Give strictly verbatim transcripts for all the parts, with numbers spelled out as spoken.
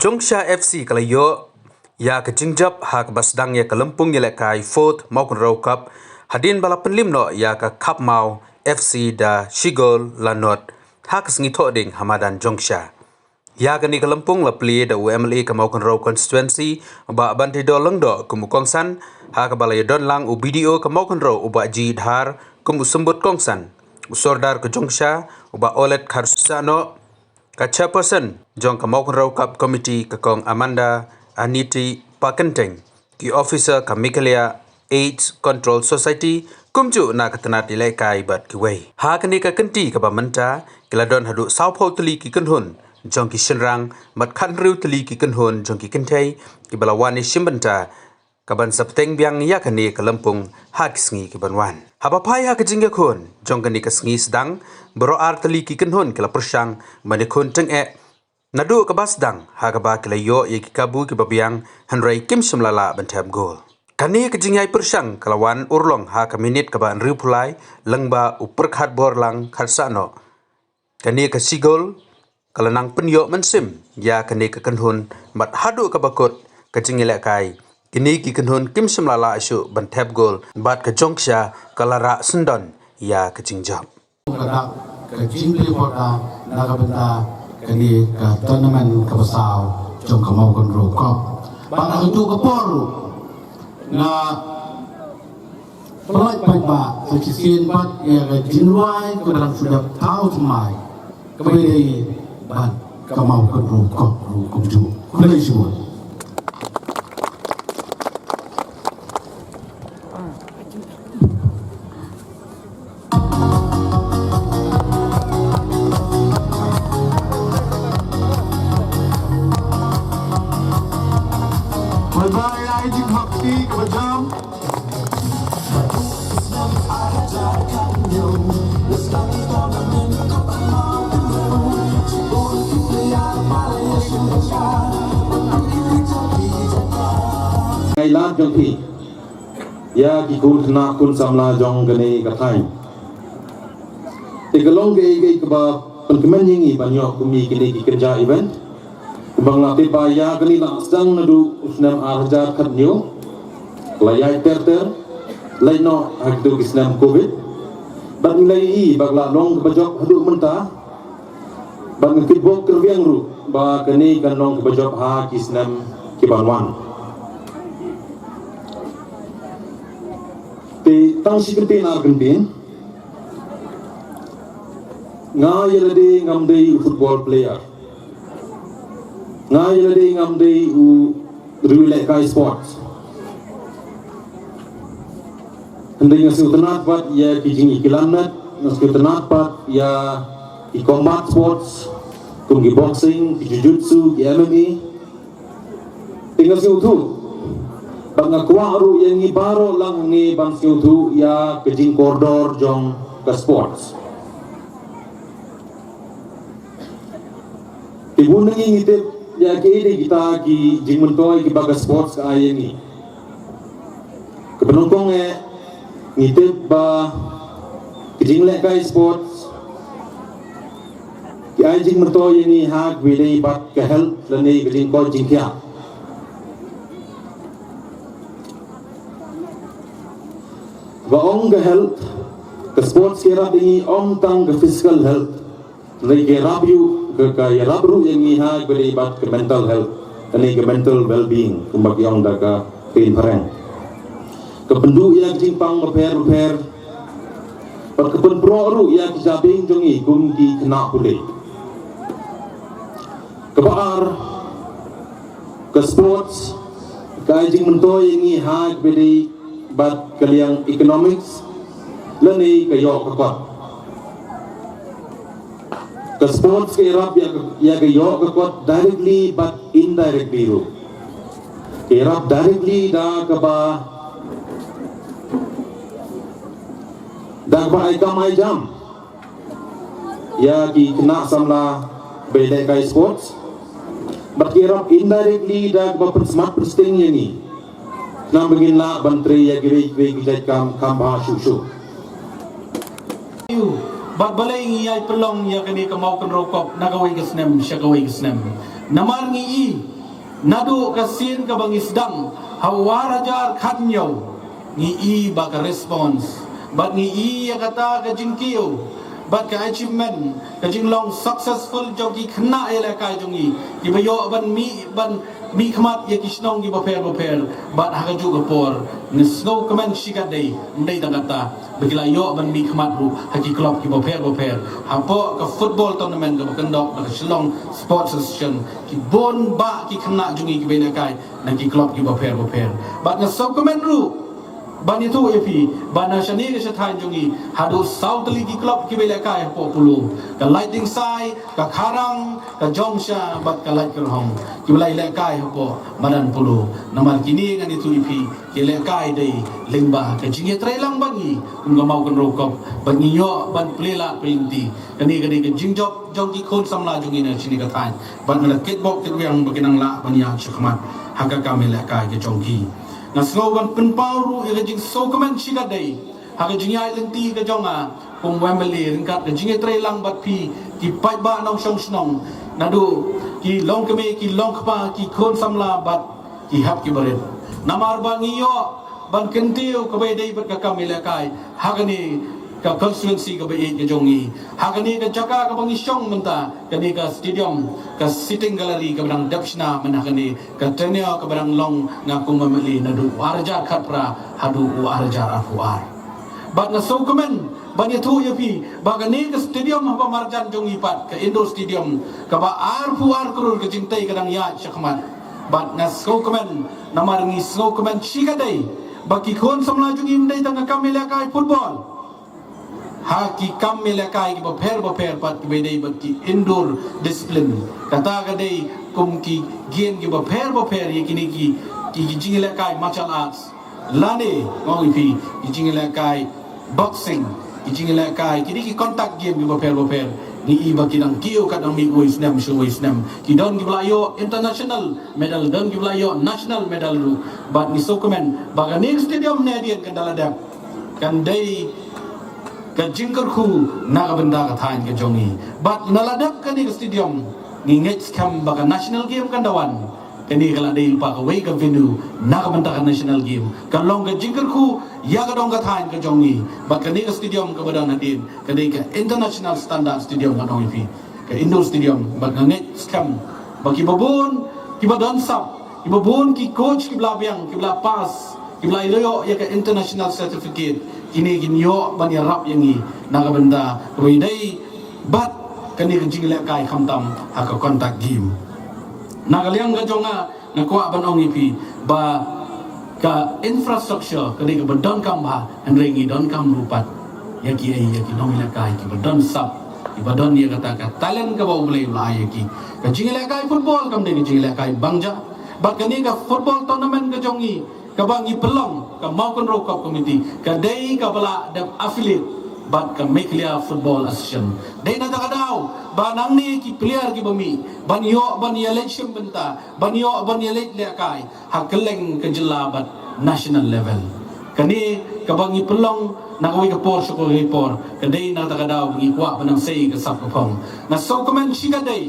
Jongksha F C ka la ïoh ïa ka jingjop ha kaba sdang ïa ka lympung ïalehkai Fourth Mawkynrew Cup hadien ba la pynlip noh ïa ka Khapmaw F C da shi gol la nod ha ka sngi Thohdieng ha madan Jongksha. Ïa kane ka lympung la plie da u M L A ka Mawkynrew Constituency, Bah Banteidor Lyngdoh, kum u kongsan, ha kaba la ïadon lang u B D O ka Mawkynrew, u Bah G Dhar, kum u symbud kongsan, u Sordar ka Jongksha, u Bah Olet Kharsahnoh, ka Chairperson jong ka Mawkynrew Cup Committee, ka Kong Amanda Aniti Pakenteng, ki officer ka Meghalaya AIDS Control Society, kumjuh na ka tnat ïalehkai bad kiwei. Ha kane ka kynti kaba mynta, ki la don haduh sawphew tylli ki kynhun jong ki shynrang bad khathynriew tylli ki kynhun jong ki kynthei kiba la wan ïashim bynta, kaban sa bteng biang ïa kane ka lympung ha ki sngi kiban wan. Haba phai ha ka jingïakhun jong kane ka sngi sdang, baroh ar tylli ki kynhun ki la pyrshang ban ïakhun tyngeh naduh kaba sdang, ha kaba ki la ïoh ïa ki kabu kiba biang, hynrei kim shym la lah ban thep gol. Kane ka jingïai pyrshang ka la wan urlong ha ka minit kaba hynriewphew lai, lyngba u Pyrkhatborlang Kharsahnoh. Kane ka shi gol ka la nang pynïoh mynsiem ïa kane ka kynhun, bad haduh kaba kut ka jingïalehkai, kine ki kynhun kim shym la lah shuh ban thep gol, bad ka Jongksha ka la rah syndon ïa ka jingjop. Ka dak ka jingplie border na ka bynta kane ka tournament kaba saw jong ka Mawkynrew Cup. Bad ha kajuh ka por ruh nga pynlait paidbah ha shisien bad ïa ka jingrwai kaba dang shu dep thaw thymmai, kaba ïadei bad ka Mawkynrew Cup ruh kumjuh. Khublei shibun. Bye bye, ai jingmut kaba jam. Ngai lad jong phi ïa ki khun khynnah khun samla jong kane ka thaiñ. Te ka long kaei kaei kaba pynkmen ïa ngi ban ïoh kum ïa kine ki kynja event. Kumba nga la tip ba ïa kane la sdang naduh u snem ar hajar khathynñiew, la ïaid ter ter, leit noh ha kito ki snem covid. Bad ngi la ïohi ba ka la long kaba jop haduh mynta. Bad nga kitbok kyrviang ruh ba kane kan long kaba jop ha ki snem kiban wan. Te tang shi kyntien ar kyntien, nga ïa lade ngam dei u football player. Nga ïa lade ngam dei u riew lehkai sports. Hynrei nga sngewtynnat pat ïa ki jingïakilan met, nga sngewtynnat pat ïa ki combat sports, kum ki boxing, ki jujutsu, ki M M A. Te nga sngewthuh, bad nga kwah ruh ïa ngi baroh lang hangne ban sngewthuh ïa ka jingkordor jong ka sports. Te bun na ngi ngi tip ïa kiei de kita ki jingmyntoi kiba ka sports ka ai ïa ngi. Kaba nyngkong eh, ngi tip ba ki jinglehkai sports ki ai jingmyntoi ïa ngi ha kaba ïadei bad ka health lane ka jingkoit jingkhiah. Ba ong ka health, ka sports ka ïarap ïa ngi ym tang ka physical health. Hynrei ka ïarap ruh, ka, ka ïarap ruh ïa ngi ha kaba ïadei bad ka mental health, lane ka mental well-being, kumba ki ong da ka ktien phareng. Ka pynduh ïa ka jingpang bapher bapher. Bad ka pynpro ruh ïa ka jabieng jong ngi kum ki khynnah pule. Kaba ar, ka sports ka ai jingmyntoi ïa ngi ha kaba ïadei bad ka liang economics lane ka ïoh ka kot. Ka sports ka ïarap ïa ka, ïa ka ïoh ka kot directly bad indirectly ruh. Ka ïarap directly da kaba, da kaba ai kam ai jam ïa ki khynnah samla ba ïalehkai sports. Bad ka ïarap indirectly da kaba pynsmat pynsting ïa ngi. Namar ba ngin lah ban trei ïa kiwei kiwei ki jait kam kham bha shuh shuh. Bad balei ngi ïai pynlong ïa kane ka Mawkynrew Cup na kawei ka snem sha kawei ka snem. Namar ngi i, naduh ka sien kaba ngi sdang ha u ar hajar khathynñiew, ngi i ba ka response bad ngi i ïa kata ka jingkiew bad ka achievement, ka jinglong successful jong ki khynnah ïalehkai jong ngi kiba ïoh ban mih, ban mihkhmat ïa ki shnong kiba pher bapher. Bad ha kajuh ka por, ngi sngewkmen shikatdei, ym dei tang kata, ba ki la ïoh ban mihkhmat ruh ha ki club kiba pher bapher hapoh ka football tournament kaba kyndok da ka Shillong Sports Association. Ki bun bah ki khynnah jong ngi kiba ïalehkai na ki club kiba pher bapher. Bad nga sngewkmen ruh ban ïathuh ïa phi ba na shane ka shataiñ jong ngi, haduh saw tylli ki club kiba ïalehkai hapoh Polo, ka Laitdingsai, ka Kharang, ka Jongsha bad ka Laitkyrhong, kiba la ïalehkai hapoh madan Polo. Namar kine, ngan ïathuh ïa phi, ki ïalehkai dei lyngba ka jingïatreilang bad ngi kum ka Mawkynrew Cup, bad ngi ïoh ban plie lad plie lynti. Kane ka dei ka jingjop jong ki khun samla jong ngi na shane ka thaiñ, bad nga la kitbok kitrwiang ba kin nang lah ban ïaid shakhmat ha ka kam ïalehkai ka jong ki. Nga sngew ban pynpaw ruh ïa ka jingsngewkmen shikatdei ha ka jingïaid lynti ka jong nga kum u MLA ryngkat ka jingïatreilang bad phi, ki paidbah nongshong shnong, naduh ki longkmie, ki longkpa, ki khun samla bad ki hep ki barit. Namar ba ngi ïoh ban kyntiew kaba ïadei bad ka kam ïalehkai ha kane ka constituency kaba ïeit ka jong ngi, ha kane ka jaka kaba ngi shong mynta, kane ka stadium, ka sitting gallery kaba dang dep shna mynta, ha kane ka tenure kaba dang long nga kum u MLA naduh u ar hajar khatphra haduh u ar hajar arphew ar. Bad nga sngewkmen ban ïathuh ïa phi ba kane ka stadium haba marjan jong ngi pat, ka indoor stadium, kaba arphew ar klur ka jingtei ka dang ïaid shakhmat. Bad nga sngewkmen, namar ngi sngewkmen shikatdei ba ki khun samla jong ngi, ym dei tang ka kam ïalehkai football, ha ki kam ïalehkai kiba pher bapher pat kiba ïadei bad ki indoor discipline. Kata ka dei kum ki game kiba pher bapher, ïa kine ki, ki, ki jingïalehkai martial arts, lane, nga ong ïa phi, ki jingïalehkai boxing, ki jingïalehkai, kine ki contact game kiba pher bapher. Ngi i ba ki dang kiew katba dang mih uwei u snem sha uwei u snem. Ki don kiba la ïoh international medal, don kiba la ïoh national medal ruh. Bad ngi sngewkmen ba kane ka stadium ne dien kan da la dep, kan dei ka jingkyrkhu na ka bynta ka thaiñ ka jong ngi. Bad na la dep kane ka stadium, ngi ngeit skhem ba ka national game kan da wan. Kane ka la dei lypa kawei ka venue na ka bynta ka national game, ka long ka jingkyrkhu ïa ka dong ka thaiñ ka jong ngi. Bad kane ka stadium kaba don hadien, ka dei ka international standard stadium, ngan ong ïa phi, ka indoor stadium. Bad nga ngeit skhem ba kiba bun kiba don sap, kiba bun ki coach kiba la biang, kiba la pass, kiba la ïoh ïa ka international certificate, kine kin ïoh ban ïarap ïa ngi na ka bynta kaba ïadei bad kane ka jingïalehkai, khamtam ha ka contact game. Na ka liang ka jong nga, nga kwah ban ong ïa phi ba ka infrastructure ka dei kaba donkam bha, hynrei ngi donkam ruh pat ïa ki, ïa ki nongïalehkai kiba don sap, kiba don ïa kata ka talent kaba U Blei u la ai ïa ki. Ka jingïalehkai football kam dei ka jingïalehkai bangjah. Bad kane ka football tournament ka jong ngi, kaba ngi pynlong, ka Mawkynrew Cup Committee, ka dei kaba la dep affiliate bad ka Meghalaya Football Association. Dei na kata ka daw ba nangne ki player kiba mih ban ïoh ban ïaleit shim bynta, ban ïoh ban ïaleit lehkai ha kylleng ka jylla bad national level. Kane kaba ngi pynlong na kawei ka por sha kawei ka por, ka dei na kata ka daw ba ngi kwah ban nang sei ka sap ka phong. Nga sngewkmen shikatdei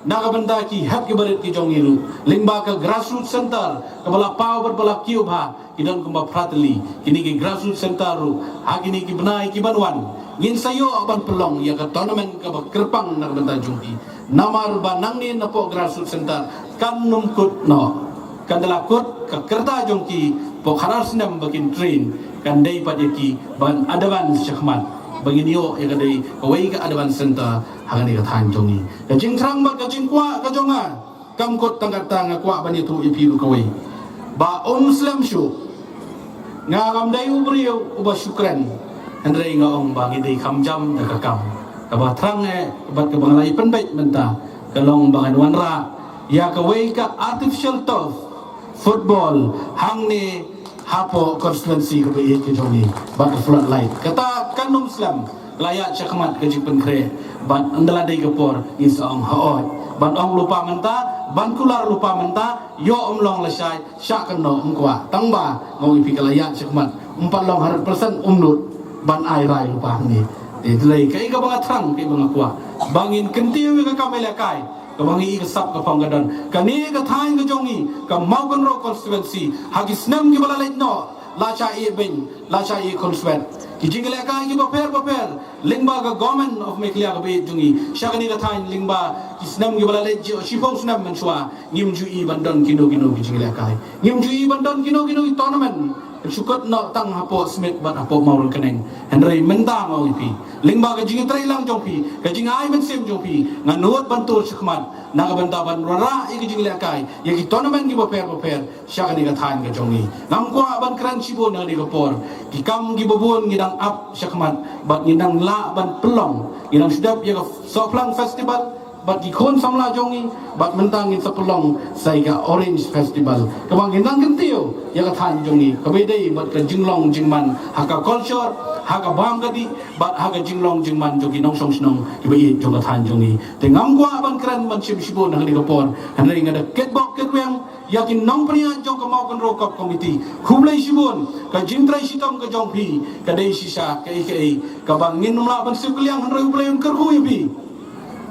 na ka bynta ki hep ki barit ki jong ngi ruh, lyngba ka grassroots center kaba la paw bad ba la kiew bha. Ki don kumba phra tylli kine ki grassroots center ruh, ha kine ki bnai ki ban wan, ngin sa ïoh ban pynlong ïa ka tournament kaba kyrpang na ka bynta jong ki. Namar ba nangne napoh grassroots center kan nym kut noh, kan da la kut ka kyrta jong ki, pok harar snem ba kin train, kan dei pat ïa ki ban advance shakhmat, ba ngin ïoh ïa ka dei kawei ka advance center ha kane ka thaiñ jong ngi. Ka jingthrang bad ka jingkwah ka jong nga kam kut tang katta, nga kwah ban ïathuh ïa phi ruh kawei, ba ym slem shuh. Nga kam dei u briew uba shu kren, hynrei nga ong ba ngi dei kham jam da ka kam. Kaba thrang eh bad kaba nga la ïa pynbeit mynta ka long ba ngan wanrah ïa kawei ka artificial turf football hangne hapoh constituency kaba ïeit ka jong ngi, bad ka floodlight. Kata kan nym slem la ïaid shakhmat ka jingpynkhreh, bad ynda la dei ka por ngin sa ong haoid. Ban ong lypa mynta, ban kular lypa mynta, ïoh ym long lashai, shah kynnoh ym kwah. Tang ba nga ong ïa phi, ka la ïaid shakhmat, ym pat long hundred percent, ym nud ban ai rai lypa hangne. Te dei kaei kaba nga thrang, kaei ba nga kwah, ba ngin kyntiew ïa ka kam ïalehkai Kaba ngi i ka sap ka phong ka don. Kane ka thaiñ ka jong ngi, ka Mawkynrew constituency, ha ki snem kiba la leit noh, la shah ïeh beiñ, la shah ïeh khunswet. Ki jingïalehkai kiba pher ba pher, lyngba ka Government of Meghalaya kaba ïeit jong ngi, sha kane ka thaiñ lyngba ki snem kiba la leit, shiphew snem mynshuwa, ngim ju i ban don kino kino ki jingïalehkai. Ngim ju i ban don kino kino ki tournament. Shu kut noh tang hapoh Smit bad hapoh Mawryngkneng. Hynrei mynta nga ong ïa phi, lyngba ka jingïatreilang jong phi, ka jingai mynsiem jong phi, nga nud ban tur shakhmat na ka bynta ban wanrah ïa ka jingïalehkai ïa ki tournament kiba pher ba pher sha kane ka thaiñ ka jong ngi. Ngam kwah ban kren shibun ha kane ka por. Ki kam kiba bun ngi dang ap shakhmat bad ngi dang lah ban pynlong. Ngi dang shu dep ïa ka Sohphlang Festival bad ki khun samla jong ngi, bad mynta ngin sa pynlong sa ïa ka Orange Festival. Kaba ngin nang kyntiew ïa ka thaiñ jong ngi, kaba ïadei bad ka jinglong jingman ha ka culture, ha ka bam ka dih, bad ha ka jinglong jingman jong ki nongshong shnong kiba ïeit jong ka thaiñ jong ngi. Te ngam kwah ban kren ban shim shibun ha kane ka por. Hynrei nga da kitbok kitrwiang ïa ki nongpynïaid jong ka Mawkynrew Cup Committee. Khublei shibun, ka jingtrei shitom ka jong phi ka dei shisha kaei kaei kaba ngin ym lah ban siew kylliang, hynrei U Blei un kyrkhu ïa phi.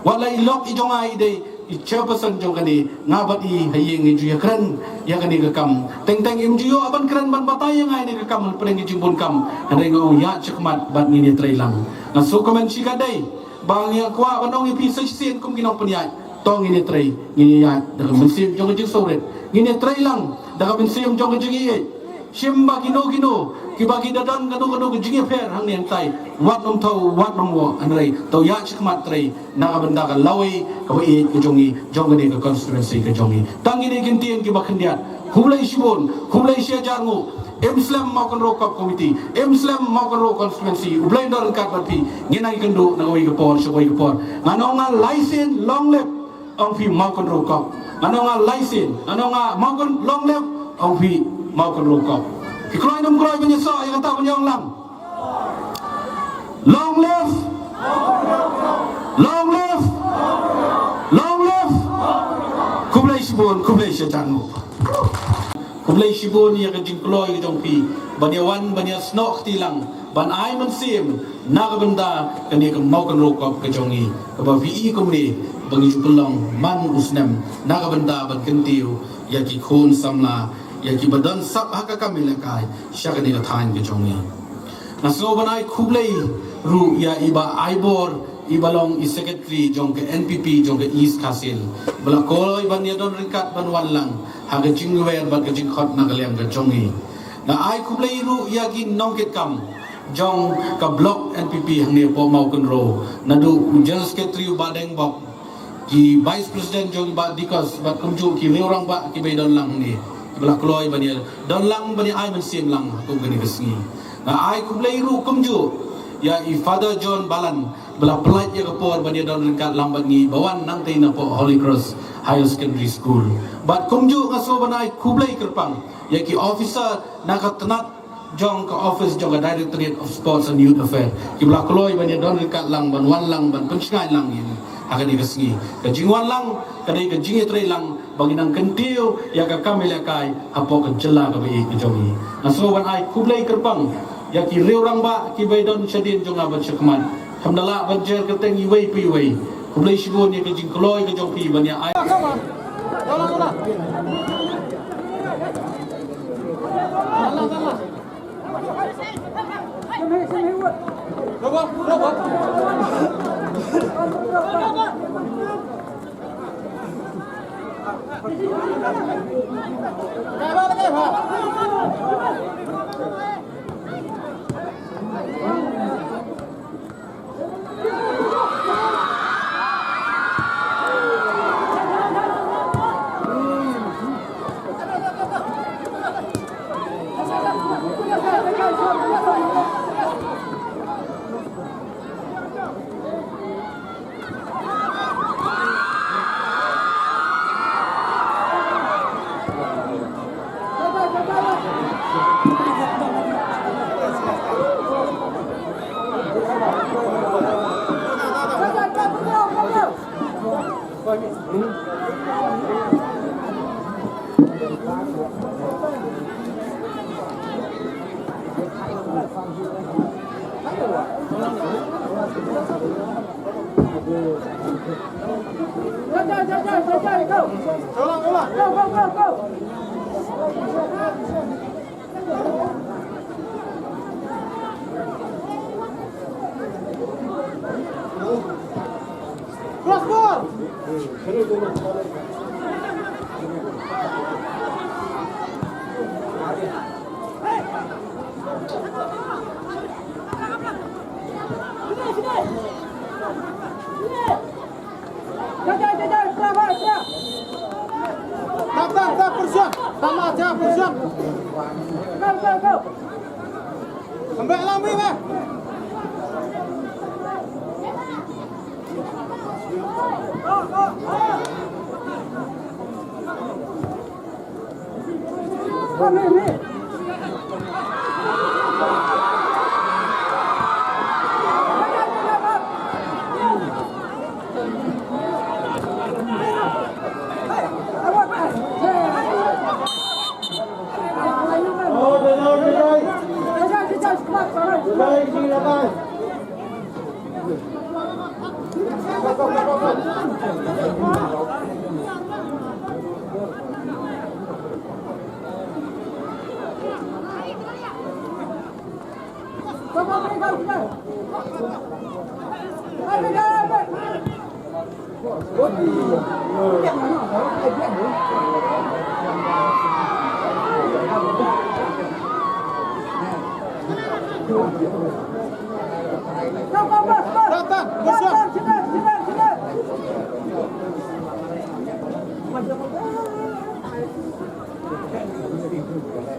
Wat la i lok i jong nga i dei i chairperson jong kane, nga bad i ha ïing ngi ju ïakren ïa kane ka kam. Teng teng im ju ïoh ban kren ban batai ïa nga ïa kane ka kam hapdeng ka jingbun kam. Hynrei nga ong ïa shakhmat bad ngin ïatreilang. Nga sngewkmen shikatdei ba nga kwah ban ong ïa phi sa shisien kum ki nongpynïaid. To ngin ïatrei, ngin ïaid da ka mynsiem jong ka jingsngewrit. Ngin ïatreilang da ka mynsiem jong ka jingïeit. Shim ba kino kino kiba ki da don kano kano ka jingïapher hangne hangtai, wat nym thaw, wat nym wah, hynrei to ïa shakhmat trei na ka bynta ka lawei kaba ïeit ka jong ngi, jong kane ka constituency ka jong ngi. Tang kine ki ktien kiba khyndiat. Khublei shibun, khublei shihajar nguh. Im slem Mawkynrew Cup Committee, im slem Mawkynrew constituency. U Blei un don ryngkat bad phi. Ngin nang ïakynduh na kawei ka por sha kawei ka por. Ngan ong nga lai sien long live, ong phi Mawkynrew Cup. Ngan ong nga lai sien, ngan ong nga Mawkyn long live, ong phi Mawkynrew Cup. Phi kloi nym kloi ban ïasoh ïa kata ban ïa ong lang. Long live! Long live! Long live! Khublei shibun, khublei shihajar nguh. Khublei shibun ïa ka jingkloi ka jong phi ban ïa wan ban ïa snoh kti lang ban ai mynsiem na ka bynta kane ka Mawkynrew Cup ka jong ngi, kaba phi i kumne ba ngi ju pynlong man u snem na ka bynta ban kyntiew ïa ki khun samla, ïa kiba don sap ha ka kam ïalehkai sha kane ka thaiñ ka jong ngi. Nga sngew ban ai khublei ruh ïa i Bah Aibor, iba long i secretary jong ka N P P jong ka East Khasi Hills, ba la kloi ban ïa don ryngkat ban wan lang ha ka jingwer bad ka jingkhot na ka liang ka jong ngi. Nga ai khublei ruh ïa ki nongkitkam jong ka block N P P hangne hapoh Mawkynrew, naduh u General Secretary u Bah Dengbok, ki Vice President jong i Bah Dikos, bad kumjuh ki riew rangbah kiba ïa don lang hangne, kiba la kloi ban ïa don lang ban ïa ai mynsiem lang ha kum kane ka sngi. Nga ai khublei ruh kumjuh ïa i Father John Balan, ba la pynlait ïa ka por ban ïa don ryngkat lang bad ngi, ba wan nangtei napoh Holy Cross Higher Secondary School. Bad kumjuh nga sngew ban ai khublei kyrpang ïa ki officer na ka tnat jong ka office jong ka Directorate of Sports and Youth Affairs, kiba la kloi ban ïa don ryngkat lang, ban wan lang, ban pynshngaiñ lang ïa ngi ha kane ka sngi. Ka jingwan lang ka dei ka jingïatreilang ba ngin nang kyntiew ïa ka kam ïalehkai hapoh ka jylla kaba ïeit ka jong ngi. Nga sngew ban ai khublei kyrpang ïa ki riew rangbah kiba ïa don shadien jong nga ban shakhmat. Khamtam lah ban jer kyrteng iwei pa iwei. Khublei shibun ïa ka jingkloi ka jong phi ban ïa ai. Tap, tap, tap, persiap. Tama, tap, persiap. Go, go, go. Ambek lami, eh.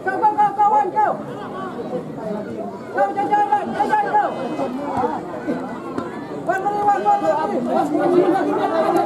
Go, go, go, go, one, go. Go, go, go, go, go, go. One, one, one, one, one, one.